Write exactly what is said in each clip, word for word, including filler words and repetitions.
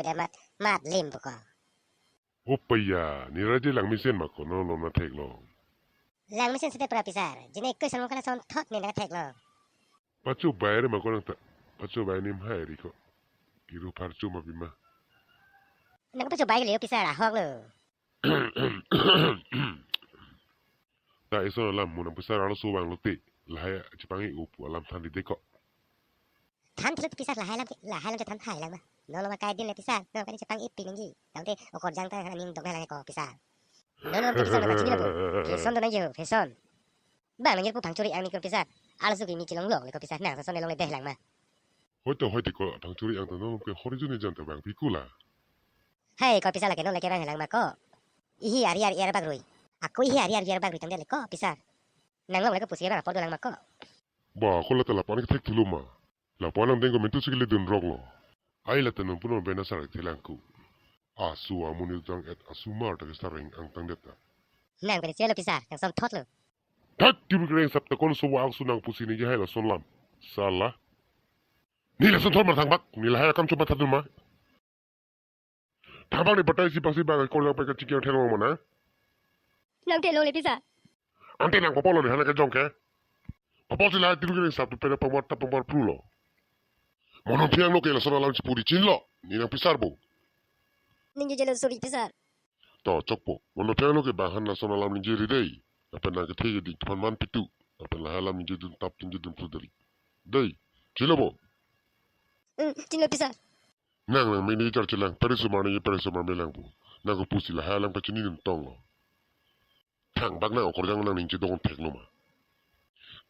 Demat mat lim buko. Opaya, ne raje langmesen ma ko, non lom na theklong. Langmesen sete pra pisar. Jine koi san mukana son thot ne na theklong. Pacho bai re ma ko nang ta. Pacho bai nim hai ri ko. Kiru pharcho ma pima. Nang pacho bai le pisar ahok lo. Ta ison alam mo nang pisar arloso vanglote. Lahai chepang-i upu alam than di deko. Than thilo pisar lahai alam ke, lahai alam ke than hai lang ma. Non lom akai din le pisar. Non akai din chepang-i pi nangji. Tangte okorjang ta aning dok na lang ko pisar. Non lom ke pisar na kachini lo. Fashion do nangji ho, fashion. Bang nangji pu phangchori ang ni ko pisar. Arloso kimi chilong lok le ko pisar. Nang son ne longle deh lang ma. Hoi to hoi di ko phangchori ang ta non lom ke hori juni jan ta bang pikula. Hai ko pisar lake non lake bang lang ma ko. Ihi ari ari er bak rui. Ako ihi ari ari er bak rui tangte le ko pisar. Nang longle ko pusi bang apor do lang ma ko. Ba ko la ta lapu-an kethek thulo ma. Lapu-an angdeng ko mentu si kele dun rok lo. Ai la ta non punon bena sarak thelang ku. Asu amonit tang et asumar ta kesareng angtang det ta. Nang pen chelo pisar, nang son thot lo. Thak, tiru kereng sap ta kon so wa asu nang pusi ne jahai lason lam. Sala. Ne lason thot ma thangbak, ne lahai akam chuma thatun ma. Thangbak ne batai si bang si bang ko lang pe kachingki ang thelong mana. Nang thelong le pisar. Ante nang papolo ne hana kejong ke. Papo si lahai tiru kereng sap tu pena pangwar ta pangwar pru lo. Mono phiang lo ke lason alam chipuri chin lo. Ne nang pisar bo. Ningje jelo suri pisar. To chokpo. Mono phiang lo ke bang han lason alam ningje ri dei. Lapen nang kethe ke ding tuphan man pitu. Lapen lahai alam ningje dun tap ningje dun pru dari. Dei. Chilo bo. Hmm, chilo pisar. Nang nang mini jar chelang, peri sumar ni peri sumar melang bu. Nang ko pusi lahai alam kachini dun tong lo. Thangbak nang okorjang nang ning chedong thek lo ma.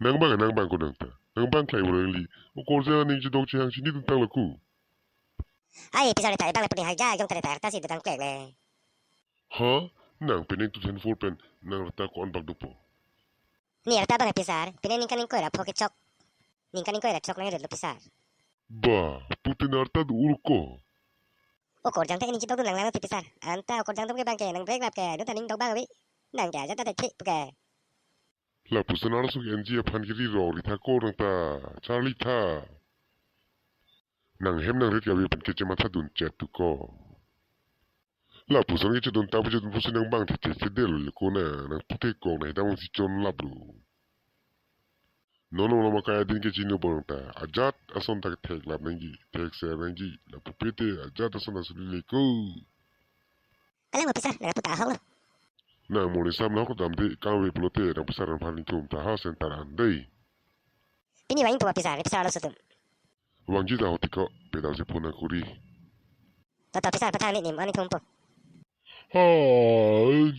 Nang bang nang bang ko nang ta. Nang bang klai bolong li. Okorjang ning chedong chehang chini dun tang lo ku. Ai pisar ta bang le puni hai ja jong ta ta si dun tang klek le. Ha? Nang pening tu handphone pen nang rta ko-an bak dopo. Ne rta bang pisar, pening ningkan ingkoi ra pho kechok. Ningkan ingkoi ra chok nang ret lo pisar. Ba, pute ne rta do ur ko. Okorjang ta ning chedok dun lang lang ti pisar. Anta okorjang dun ke bang ke nang break lap ke, dun ta ning dok bang abi. Nang ke aja ta thek ke. Lapuson arloso ke N G aphan kiri rok ri tha ko nang ta. Charli tha. Nang hem nang rit ke abi pen keche matha dun chet tu ko. Lapuson kechedun ta pu chedun pusi nang bang thek thek chedel le ko na nang pute kong na hidang si chon lap lo. Non non lom akai adin kechini bong ta ajat ason ta thek lap nangji thek ser nangji lapu pete ajat ason ta suli le ko. Kalang ma pisar, nang puta ahok lo. Nang moni sam lahok dam de kangve pulote nang pisar nang phan ningtum ta ha center an dei. Pini wangji pu ma pisar, pisar arloso atum. Wangji ta hoti ko, pedal si phone kuri. To to pisar pathang ni nim ani thumpo. Hai.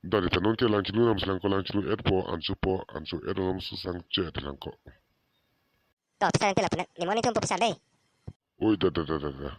Dari ta non ke lang chulu nam selang ko lang chulu et po, ansu po, ansu et alam susang chet lang ko. To pisar nanti lapu na, nim ani thumpo pisar dei. Oi, da, da, da, da, da.